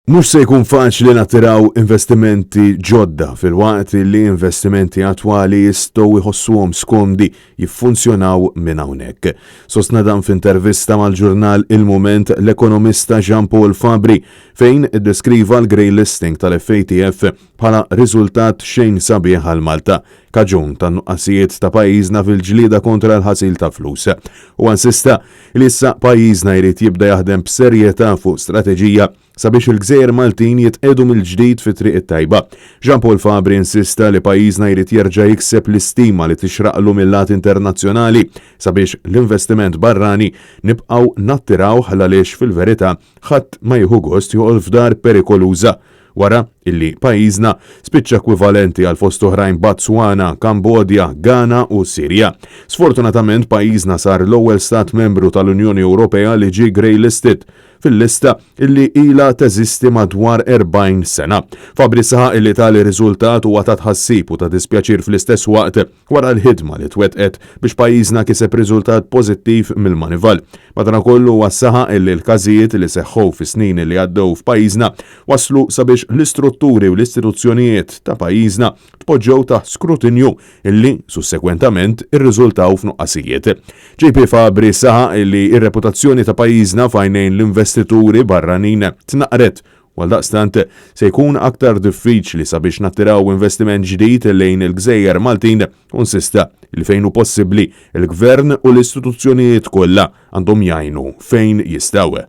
Mhux se jkun faċli nattiraw investimenti ġodda filwaqt li investimenti attwali jistgħu jħossuhom skomdi jiffunzjonaw minn hawnhekk. Sostna dan f'intervista mal-ġurnal Il-Mument l-ekonomista Jean Paul Fabri fejn iddeskriva l-grey listing tal-FATF bħala riżultat xejn sabiħ għal Malta kaġun tan-nuqqasijiet ta' pajjiżna fil-ġlieda kontra l-ħasil ta' flus. Huwa insista li issa pajjiżna jrid jibda jaħdem b'serjetà fuq strateġija sabiex il-gżejjer Maltin jitqiegħdu mill-ġdid fit-triq it-tajba. Jean Paul Fabri insista li pajjiżna jrid jerġa' jikseb l-istima li tixraqlu mil-lat internazzjonali sabiex l-investiment barrani nibqgħu nattirawh l-għaliex fil-verità ħadd ma jieħu gost joqgħod f'dar perikoluża wara illi pajjiżna spiċċa ekwivalenti għal fost oħrajn Botswana, Kambodja, Ghana u Sirja. Sfortunatament pajjiżna sar l-ewwel stat membru tal-Unjoni Ewropea li ġie grey listed fil-lista illi ilha teżisti madwar 40 sena. Fabri saħaq illi tali riżultat huwa ta' tħassib u ta' dispjaċir fl-istess waqt wara l-ħidma li twettqet biex pajjiżna kiseb riżultat pożittiv mill-Manival. Madankollu huwa saħaq illi l-każijiet li seħħu fis-snin li għaddew f'pajjiżna wasslu sabiex l-istrutturi u l-istituzzjonijiet ta' pajjiżna tpoġġew taħt skrutinju illi sussegwentament irriżultaw f'nuqqasijiet. JP Fabri saħaq illi r-reputazzjoni ta' pajjiżna f'għajnejn l-investituri barranin tnaqqret u għaldaqstant se jkun aktar diffiċli sabiex nattiraw investiment ġdid lejn il-gżejjer Maltin u nsista li fejn hu possibbli l-Gvern u l-istituzzjonijiet kollha għandhom jgħinu fejn jistgħu.